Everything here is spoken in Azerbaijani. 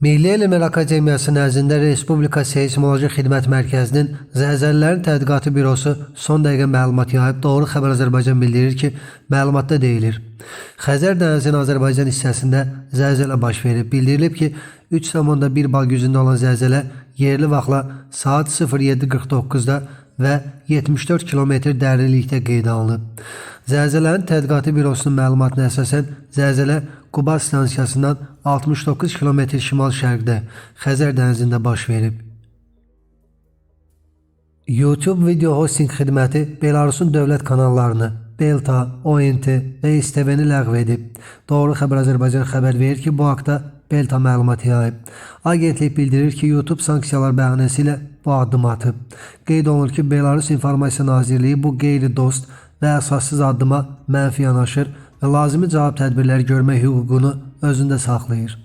Milli Elmlər Akademiyası nəzdində Respublika Seysmoloji Xidmət Mərkəzinin Zəlzələlərin Tədqiqatı Bürosu son dəqiqə məlumat yayıb. Doğru Xəbər Azərbaycan bildirir ki, məlumatda deyilir: Xəzər dənizinin Azərbaycan hissəsində zəlzələ baş verib. Bildirilib ki, 3,1 bal gücündə olan zəlzələ yerli vaxtla saat 07:49-da və 74 kilometr dərinlikdə qeydə alınıb. Zəlzələnin Tədqiqatı Bürosunun məlumatına əsasən zəlzələ Quba stansiyasından 69 kilometr şimal-şərqdə Xəzər dənizində baş verib. YouTube video hosting xidməti Belarusun dövlət kanallarını Belta, ONT və STV-ni ləğv edib. Doğru Xəbər Azərbaycan xəbər verir ki, bu haqda Belta məlumat yayıb. Agentlik bildirir ki, YouTube sanksiyalar bəhanəsi ilə bu addımı atıb. Qeyd olunur ki, Belarus İnformasiya Nazirliyi bu qeyri-dost və əsassız addıma mənfi yanaşır və lazımi cavab tədbirləri görmək hüququnu özündə saxlayır.